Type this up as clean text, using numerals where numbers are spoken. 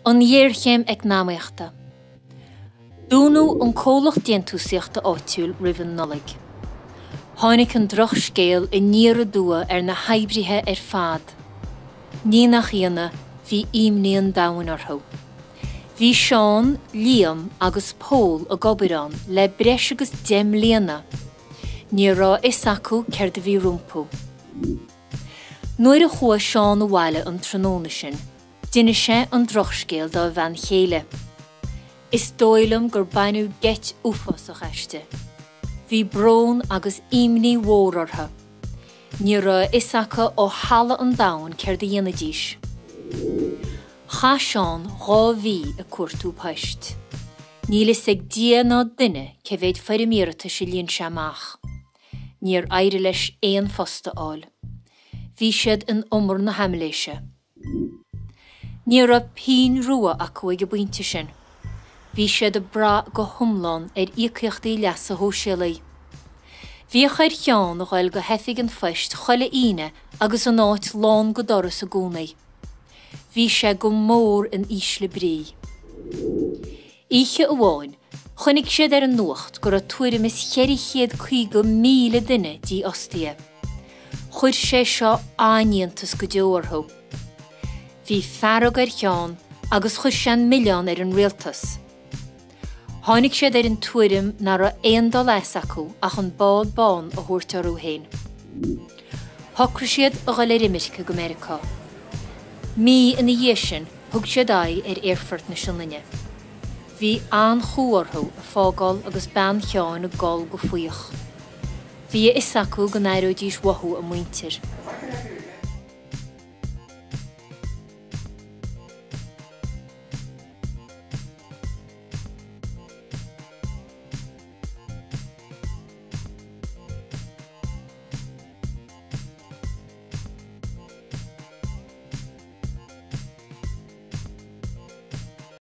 An ghéarchéim eacnamaíochta. Dúnadh an comhlacht déantúsaíochta áitiúil roimh an Nollaig. Tháinig an drochscéal aniar aduaidh ar na hoibrithe ar fad. Ní nach ionadh, bhí imní an domhain orthu. Bhí Seán, Liam agus Pól ag obair ann le breis agus 10 mbliana. Ní raibh a fhios acu céard a bhí rompu. Nuair a chuaigh Seán abhaile an tráthnóna sin, d'inis sé an drochscéal dá bhean chéile. Is dóigh liom gur baineadh geit uafásach aisti. Bhí brón agus imní mhór orthu. Ní raibh a fhios acu ó thalamh an domhain céard a dhéanfaidís. Chaith Seán 2 mhí ag cuartú poist. Níl fhios ag Dia ná duine cé mhéid foirm iarratais a líon sé amach. Níor éirigh leis aon phost a fháil. Bhí siad in umar na haimléise. Ní raibh pingin rua acu ag an bpointe sin. Bhí siad ag brath go hiomlán ar íocaíochtaí leasa shóisialaigh. Bhíodh ar Sheán a ghoil go hoifig an phoist chuile Aoine agus an áit lán go doras i gcónaí. Bhí sé go mór in ísle brí. Oíche amháin, chonaic siad ar an nuacht go raibh tuairim is 450,000 duine dífhostaithe. Chuir sé seo an-iontas go deo orthu. Bhí fearg ar Sheán agus chuir sé an milleán ar an rialtas. Tháinig siad ar an tuairim nach raibh aon dul as acu ach an bád bán a thabhairt orthu féin. Shocraigh siad a dhul ar imirce go Meiriceá. Mí ina dhiaidh sin, Thug siad aghaidh ar aerfort na Sionainne. Bhí an-chumha orthu ag fágáil agus bean Sheáin ag gol go fuíoch. Bhí a fhios acu go n-aireoidís uathu a muintir.